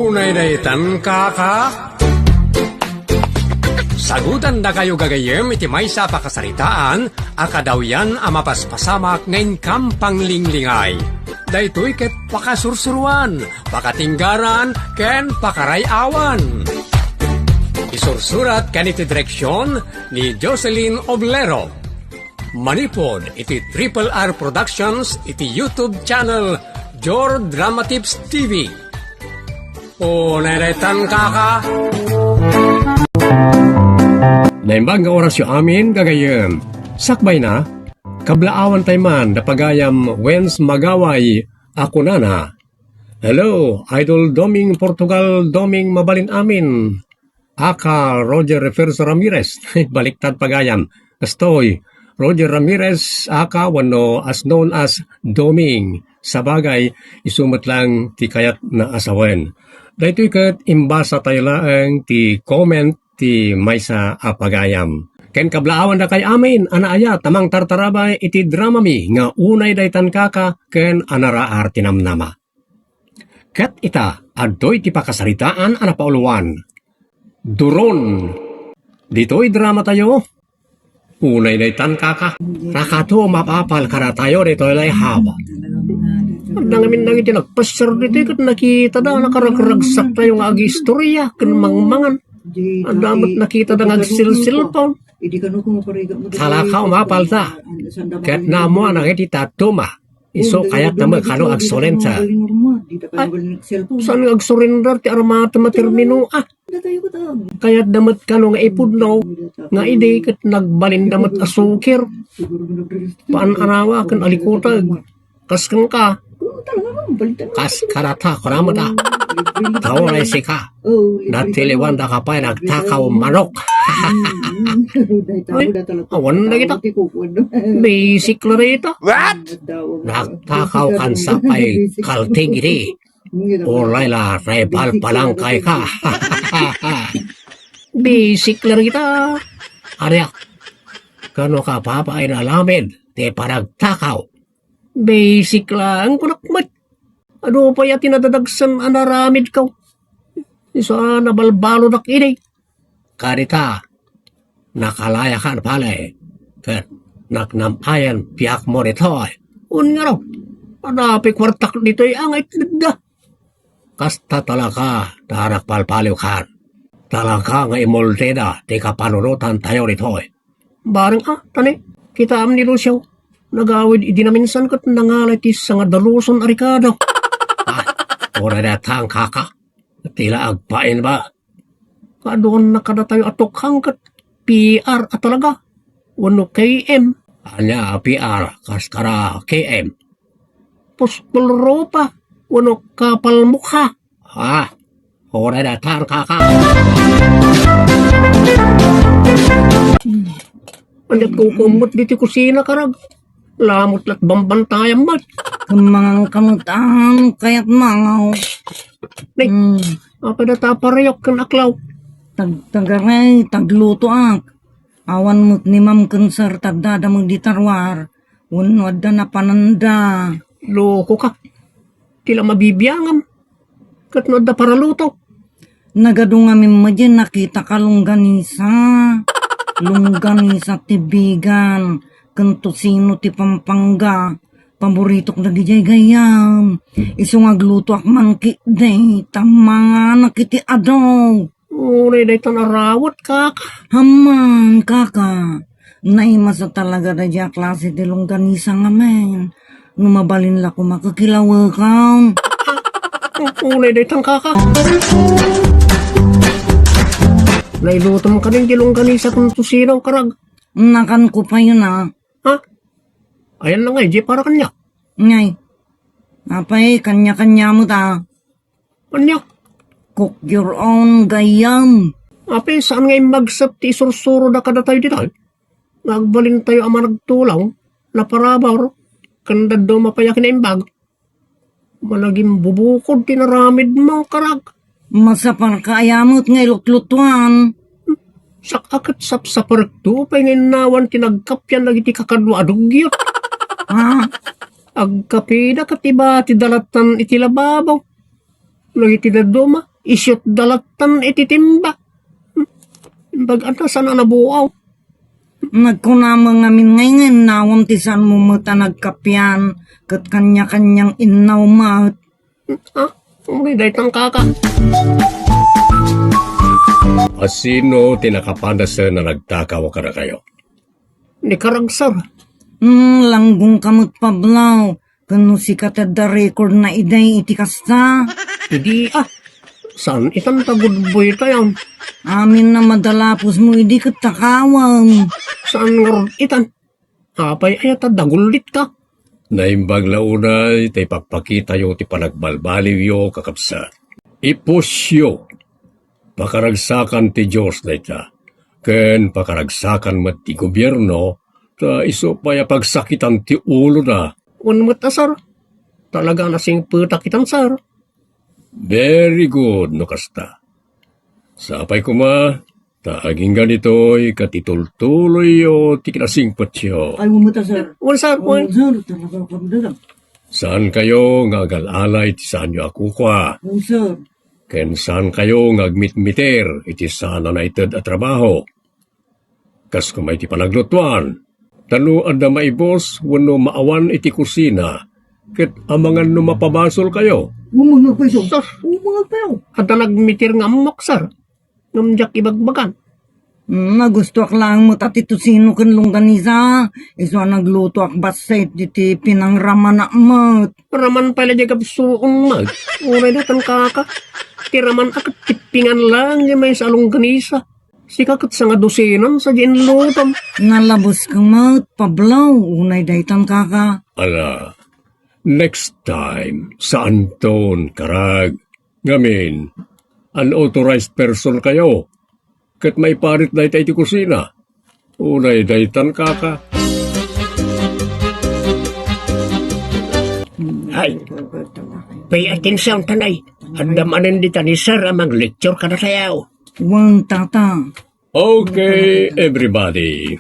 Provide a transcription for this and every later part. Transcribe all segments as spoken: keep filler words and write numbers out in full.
Unay daytan, kaka? Sagutandakayo gagayyem iti maysa a pakasaritaan a kadawyan a mapaspasamak nga inkam panglinglingay. Daytoy ket pakasursuruan, pakatinggaran, ken pakaray-awan. Isursurat ken iti direksyon ni Jocelyn Oblero. Manipud iti Triple R Productions iti YouTube channel Jor Drama Tips T V. Unay daytan, kaka? Naimbag nga orasyo amin, gagayyem. Sakbayna, kablaawan tay man da pagayam Wens Magaway a kunana, "Hello, Idol Doming Portugal, Doming mabalin amin. Aka Roger Refers Ramirez." Baliktad pagayam. Kastoy, Roger Ramirez, aka wenno as known as Doming. Sabagay, isu met lang ti kayatna a sawen. Daytoy ket imbasa tayo laeng ti comment ti maysa a pagayam. Ken kablaawan dakay amin a naayat a mangtartarabay iti dramami nga Unay daytan, kaka, ken a naraar ti namnama. Ket ita, adtoy ti pakasaritaan a napauluan. Duron. Ditoy drama tayo. Unay daytan, kaka. Nakato mapapal kadatayo ditoy layhaw. Adda ngamin dagiti nagpassar ditoy ket nakitada nakaragragsak tayo nga agistorya ken mangmangan. Adda met nakitada nga agsilsilpon. Talakaw mapalta. Ket naammoan nga iti tatuma. Isu kayatna met kano agsurrender. Ay, saan nga agsurrender ti armatem a termino, ah? Kayatda met kano nga ipudno nga idi ket nagbalinda met a sukir. Paan-anawa ken alikuteg. Kas kenka. Kas kadata, kunam met, ah. Tao na sika. Natiliwanda ka pay nagtakaw manok. Ay, awan na kita. Basic la dayta. What? Nagtakaw kan sapay kalting idi. Uray la, rebal palangkay ka. Basic la dayta. Ania, kano ka papa inalamid ti panagtakaw? Basic lang, kunak met. Adu pay a ti nadadagsen a naramidko. Isu a nabalbalodak idi. Kadita, nakalayakan pale, ket naknam-ayan piakmo ditoy. Wen ngarud, adda pay kuartak ditoy a nga itedda. Kasta talaga, ti nagpalpaliwkan. Talaga nga imultida ti kapanunotantayo ditoy. Bareng, ah, tani, kitaem ni Lucio. Nagawid idi naminsan ket nangalay ti sangadaluson a rekado. Ah, uray daytan, kaka. Ti la agpain ba? Kaduanna kadatayo a tukhang ket P R a talaga. Wenno K M. Ania a P R kas kada K M? Puspol rupa wenno kapal mukha. Ah, uray daytan, kaka. Ania't kukummot ditoy kusina, karag? Lamot la't bambantayam met. Kummangan ka met, ah, kayat mangaw. Nay, hmm. Apay dayta a parayok ken aklaw? Tag-, tagaray, taglutoak. Awan met ni Ma'am ken Sir ti addada met idi tarwar. Wenno adda napananda. Loko ka. Ti la mabibiangam. Ket no adda paraluto? Nagadu ngamin met diay nakitaka longganisa. Longganisa ti bigan ken tosino ti Pampanga. Paboritok dagidiay gayyem. Isu nga aglutoak man ketdi, ta manganak iti adu. Uray daytan a rawet, kaka. Amman, kaka. Naimasa talaga daydiay a klase ti longganisa ngamin. No mabalin la koma, kakilawekam. Uray daytan, kaka. Nailutom ka din ti longganisa ken tosino, karag? Nakanko pay na. Ha? Ayan na nga, di para kaniak. Ngay. Apay, kanya-kanya met, ah. Ania? Cook your own, gayyem. Apay, saan nga immagsep ti isursuroda kadatayo ditoy? Nga agbalintayo a managtulaw, naparabur, ken dadduma pay a kinaimbag. Managimbubukod ti naramidmo, karag. Masaparka aya met nga ilutlutuan. Sak-a ket sapsaparekto pay nga innawan ti nagkapian dagiti kakadua a dugyot. Ah? Agkapida ket iba ti dalatan iti lababo. Dagiti dadduma, Isyutda lattan iti timba. Imbag ata saan a nabuaw. Nagkunam ngamin nga innawam ti saanmo met a nagkapian, ket kaniakaniang innaw met. Ah, uray daytan, kaka. A sino ti nakapanasen a nagtakaw kadakayo? Ni Karag, sir. Hmm, langgongka met, Pablo. Ken no sika ti adda record na idi iti kasta. Idi, ah, saan itan ta gudboytayon? Amin a madalapusmo idi ket takawem. Saan ngarud itan? Apay aya ta dagullitka? Naimbag la unay ta ipakpakitayo ti panagbalbaliwyo, kakabsat. Ipusyo. Pakaragsakan ti Dios dayta, ken pakaragsakan met ti gobierno, ta isu pay a pagsakitan ti ulona. Wen met a, sir. Talaga a nasingpetak itan, sir. Very good no kasta. Sapay koma, ta agingga ditoy ket itultuloyyo ti kinasingpetyo. Ay, wen met a, sir. Wen, sir, wen. Wen, sir, talaga kami dalam. Saankayo nga agal-ala iti saanyo a kukua. Wen, sir. Ken saankayo nga agmitmiter iti saan a naited a trabaho. Kas koma iti panaglutuan, ta no adda maibus wenno maawan iti kusina, ket amangan no mapabasolkayo. Umangagpayo. Sus! Umangagpayo. Adda nagmitir nga ammok, sir. Ngem diak ibagbagan. Hmm, nagustoak laeng met a ti tusino ken longganisa. Isu a naglutoak bassit iti pinangramanak met. Raman pay la diay gabsuon met. Uray daytan, kaka. Ti raman a ket tippingan laeng diay maysa a longganisa. Sika ket sangadusinan sadiay inlutom. Nalabuska met, Pablo, uray daytan, kaka. Ala, next time, saanton, Karag. Ngamin, unauthorized person kayo, ket maiparit dayta iti kusina. Uray daytan, kaka. Ay, pay attention, tanay. Adda manen dita ni Sir a manglecture kadatayo. Wen, tata. Okay, everybody.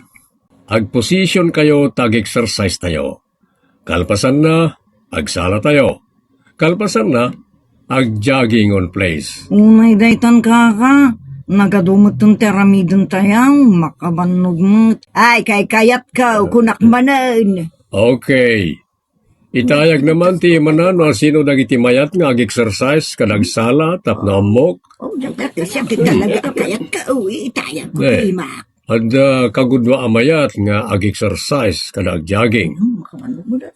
Agposition kayo ta ag-exercise tayo. Kalpasanna, agsala tayo. Kalpasanna, ag-jogging on place. Uray daytan, kaka. Nagadu metten ti aramiden tayo, makabannog met. Ay, kaykayatko, kunak manen. Okay. Itayag naman ti imana no asino dagiti mayat nga ag-exercise ken agsala tapno ammok. Oh, dapat siya talaga ang kayat ka. Uy, itayag ko, eh, ima. Adda kagudua a mayat nga ag-exercise ken ag-jogging. Hmm, makabannog mo na.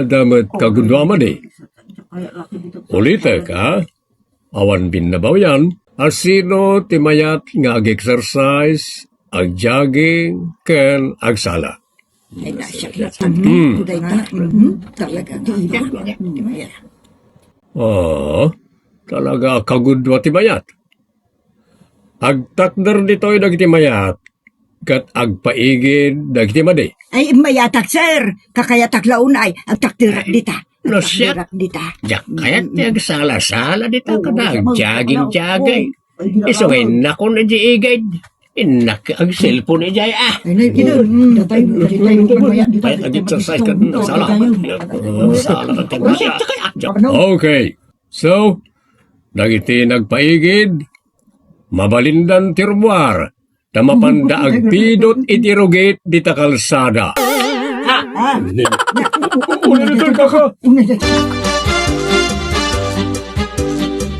Adda met kagudua a madi. Ulitek, ha? Awan binnabaw yan. Asino ti mayat nga ag-exercise, ag-jogging, ken agsala? Ay, nasyak na. Hmm. Kuday na. Mhm. Talaga, di ba? Hmm, yeah. Oo, talaga kagudua ti mayat. Agtakder ditoy dagiti mayat, ket agpaigid dagiti madi. Ay, mayatak, sir. Kakayatak la unay, agtakderak dita. No, siak. Agtakderak dita. Diak kayat ti agsala-sala dita, kada agjaging-jagay. Isu nga innakon idiay igid. Innak agselpon idiay, ah. Ay, nay, kida. Datay, datay, mayat dita. Ay, ag-exercise ka, sala. Sala ka, mayat. Okay. So, dagiti nagpaigid, mabalindan ti rubuar, ta mapanda agpidot iti rugit dita kalsada. Ah! Unaydaytan, kaka!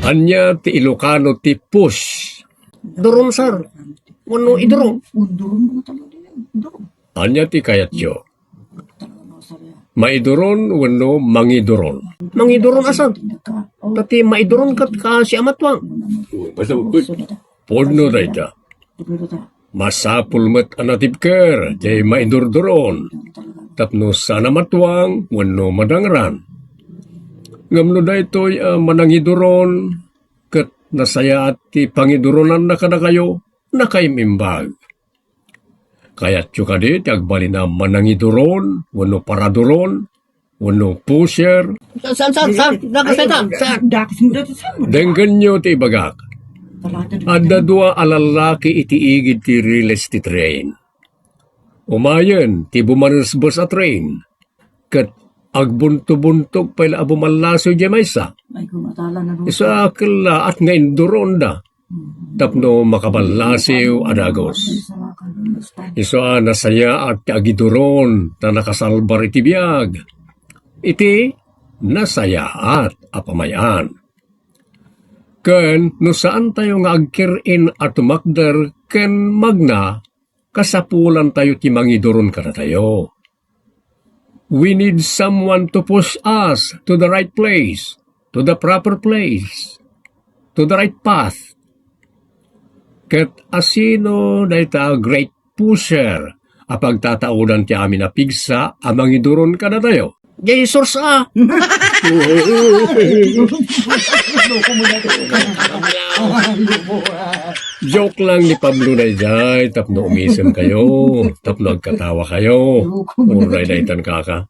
Ania ti Ilocano ti push? Duron, sir. Wenno iduron? Ania ti kayatyo? Maiduron wenno mangiduron? Mangiduron a, sir. Ta ti maiduron ket kaasi a matuang. Pudno dayta. Masapul met a natibker diay maidurduron tapno saan a matuang wenno madangran. Ngem no daytoy a manangiduron ket nasayaat ti pangiduronanna kadakayo, nakaim-imbag. Kayatyo kadi ti agbalin a manangiduron wenno paraduron wenno pusher? Saan, saan, saan? Dakes dayta, saan? Dakes mo dayta, saan? Denggenyo ti ibagak. Adda dua a lallaki iti igid ti riles ti train. Umayen ti bumanesbes a train, ket Agbuntobuntog pay la a bumallasiw diay maysa. Ay, kung atala na doon. Isu a kellaat nga induronda. Tapno makaballasiw a dagus. Isu a nasayaat ti agiduron ta nakasalbar iti biag. Iti nasayaat a pamay-an. Ken no saantayo nga agkir-in a tumakder ken magna, kasapulantayo ti mangiduron kadatayo. We need someone to push us to the right place, to the proper place, to the right path. Ket asino dayta a great pusher a pagtataudan ti amin a pigsa a mangiduron kadatayo? Jesus a! Joke lang ni Pablo daydiay, tapno umisem kayo, tapno agkatawa kayo. Uray daytan kaka.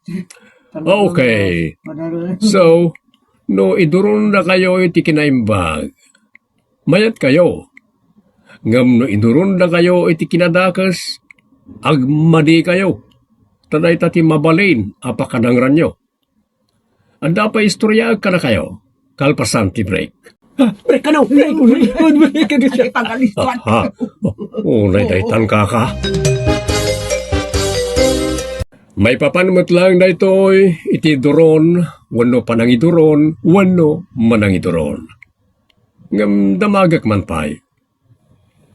Okay. So, no iduron na kayo iti kinaimbag, mayat kayo. Ngem no iduron na kayo iti kinadakes, agmadi kayo. Ta dayta ti mabalin a pakanangranyo. Adda pay istoryaek kadakayo, kalpasan ti break. Ah, break kano, break, break, break, break, break, break. Ha? Unay daytan kaka. Maipapan met laeng daytoy iti duron wenno panangiduron wenno manangiduron. Ngem damagek man pay.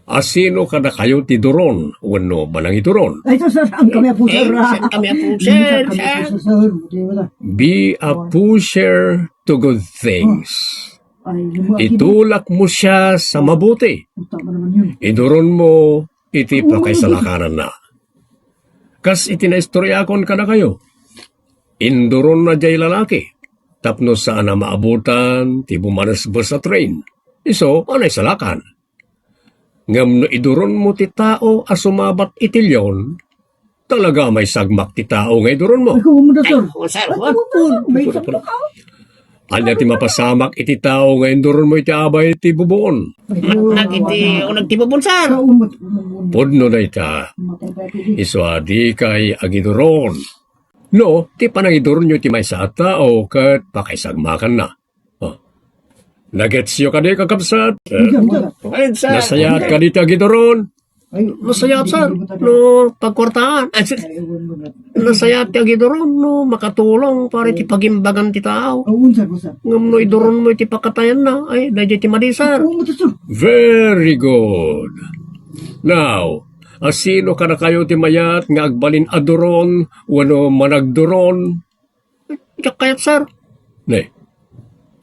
Asino kadakayo ti duron wenno manangiduron? Ay, sir, saan kami a pusher? Eh, saan kami a pusher, sir? Be a pusher to good things. Itulak mo siya sa mabuti. Iduron mo iti pakaisalakananna. Kas iti naistoryaakon kadakayo, induronna diay lalaki tapno saan a maabutan ti bumanesbes a train. Isu a naisalakan. Ngem no iduron mo ti tao a sumabat iti leon, talaga a maisagmak ti tao nga iduron mo. Ay, kung mo, sir. Ay, oh, sir, ay, what? Kung mo, sir. May isang tao. Ania ti mapasamak iti tao nga induron mo iti abay ti bubon? Ay, nag-, iti uneg ti bubon, sir. Sa umot, umot. Pudno dayta. Matay pa iti. Isu a dikay agiduron. No, ti panangiduronyo ti maysa a tao ket pakaisagmakanna. Oh. Nagetsyo kadi, kakabsat? Ay, sir. Nasayaat kadi ti agiduron? Ay, nasayaat, sir. No, pagkwartaan. Ay, sir. Nasayaat ti agiduron, no, makatulong para iti pagimbagan ti tao. Oo, sir, sir. Ngem no iduron mo iti pakatayanna, ay, daydiay ti madi, sir. Oo, sir. Very good. Now, asino kadakayo ti mayat nga agbalin a duron wenno managduron? Diak kayat, sir. Ne.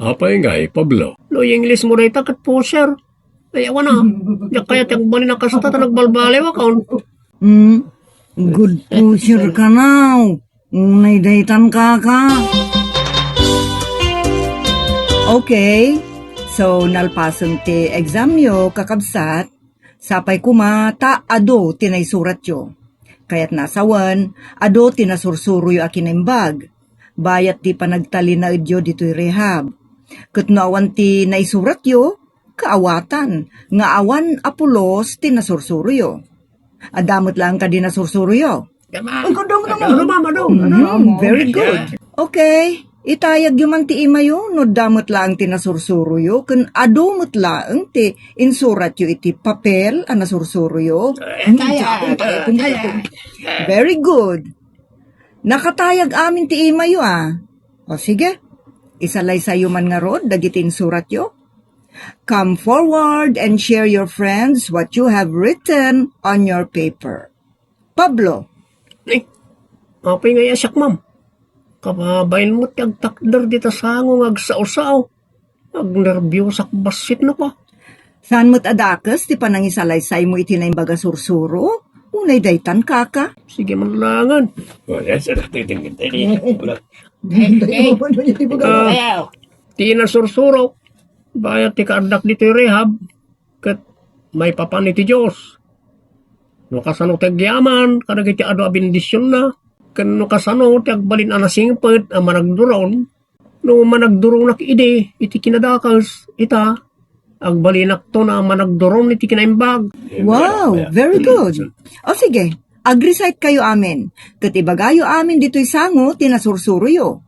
Apay ngay, Pablo? No, English mo dayta ket pusher. Ay, awan a. Diak kayat ti agbalin a kasta ta nagbalbaliw a kaon. Hmm. Good pusher ka now. Unay daytan kaka. Okay. So, nalpasen ti examyo, kakabsat. Sapay koma ta adu ti naisuratyo. Kayatna a sawen, adu ti nasursuroyo a kinaimbag. Bayat ti panagtalinaedyo ditoy rehab. Ket no awan ti naisuratyo, kaawatan nga awan a pulos ti nasursuroyo. Adda met laeng kadi nasursuroyo? Ay, kadam, kadam. Adu, ma'am, adu, adu. Mhm, very good. Okay. Itayagyo man ti imayo no adda met laeng ti nasursuroyo ken adu met laeng ti insuratyo iti papel a nasursuroyo. Eh, taya, taya. Very good. Nakatayag amin ti imayo a. O sige, isalaysayyo man ngarud dagiti insuratyo. Come forward and share your friends what you have written on your paper. Pablo. Eh, apay nga siak, ma'am? Kababain mo ti agtakder dita sango nga agsao-sao. Agnerbiosak bassit na pa. Saan met a dakes ti panangisalaysay mo iti naimbag a sursuro? Unay daytan, kaka? Sige man langan. Oh, yes, sir. Ah, ti nasursuro, bayat ti kaaddak ditoy rehab, ket maipapan iti Dios. No kasano ti agyaman kadagiti adu a bendisionna, ken no kasano ti agbalin a nasingpet a managduron, no managduronak idi iti kinadakes, ita, agbalinakton a managduron iti kinaimbag. Wow, very good. O sige, Ag-recite kayo amin, ket ibagayo amin ditoy sango ti nasursuroyo.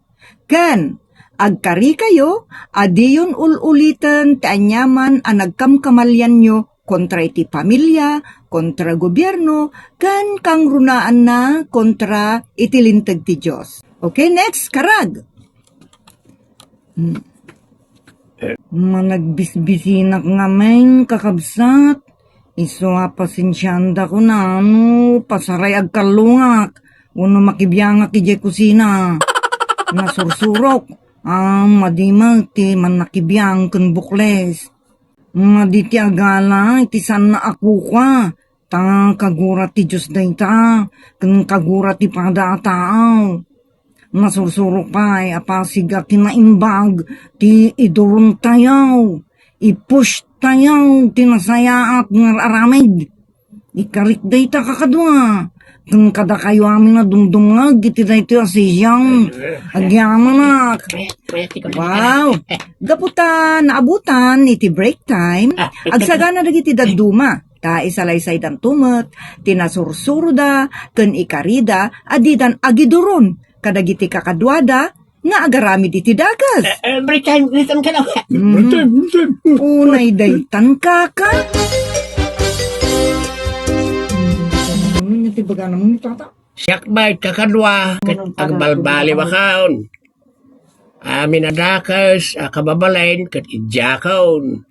Ken agkarikayo a diyon ul-uliten ti aniaman a nagkamkamalianyo kontra iti pamilia, kontra gobierno, ken kangrunaanna kontra iti Linteg ti Dios. Okay, next, karag. Hmm. Managbisbisinak ngamin, kakabsat. Isu a pasensianda kuna no pasaray agkallungak wenno makibiangak idiay kusina. Nasursurok a madi met ti mannakibiang ken bukles. Madi ti agala iti saanna a kukua, ta kagura ti Dios dayta, ken kagura ti pada a taaw. Nasursurok pay a pasig a kinaimbag ti idurontayo, i-pushtayo ti nasayaat nga ar-aramid. Ikarik dayta kakadua, ken kadakayo amin a dumdumngeg iti daytoy a session. Agyamanak. Wow! Gapu ta naabutan iti break time, agsagana dagiti dadduma, ta isalaysaydanto met ti nasursuroda ken ikarida a didan agiduron kadagiti kakaduada nga agaramid iti dakes. Eh, eh, break time, break time ka lang. Mhm. Break time, break time. Unay daytan, kaka. Ano yung tibaganan mo, tata? Siak bay, kakadua, ket agbalbaliw a kaon. Amin a dakes a kababalin ket idiakon.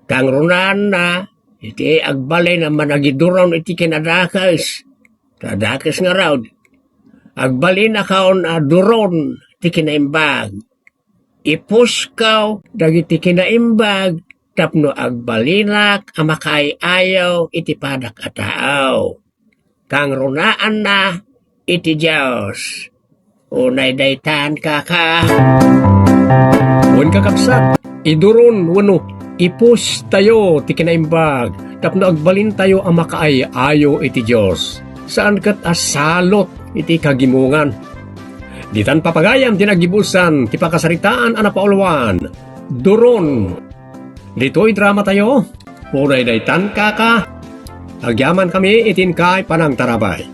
Kangrunaanna, iti agbalin a managiduron iti kinadakes. Ta dakes ngarud, agbalin a kaon a duron ti kinaimbag. Ipuskaw dagiti kinaimbag tapno agbalinak a makaay-ayaw iti padak a taaw. Kangrunaanna iti Dios. Unay daytan, kaka. Wen, kakabsat, iduron wenno ipustayo ti kinaimbag tapno agbalintayo a makaay-ayo iti Dios. Saan ket a salot iti kagimongan. Ditan papagayam ti nagibusan ti pakasaritaan a napauluan. Duron. Ditoy dramatayo, unay daytan, kaka. Agyaman kami iti inkay panangtarabay.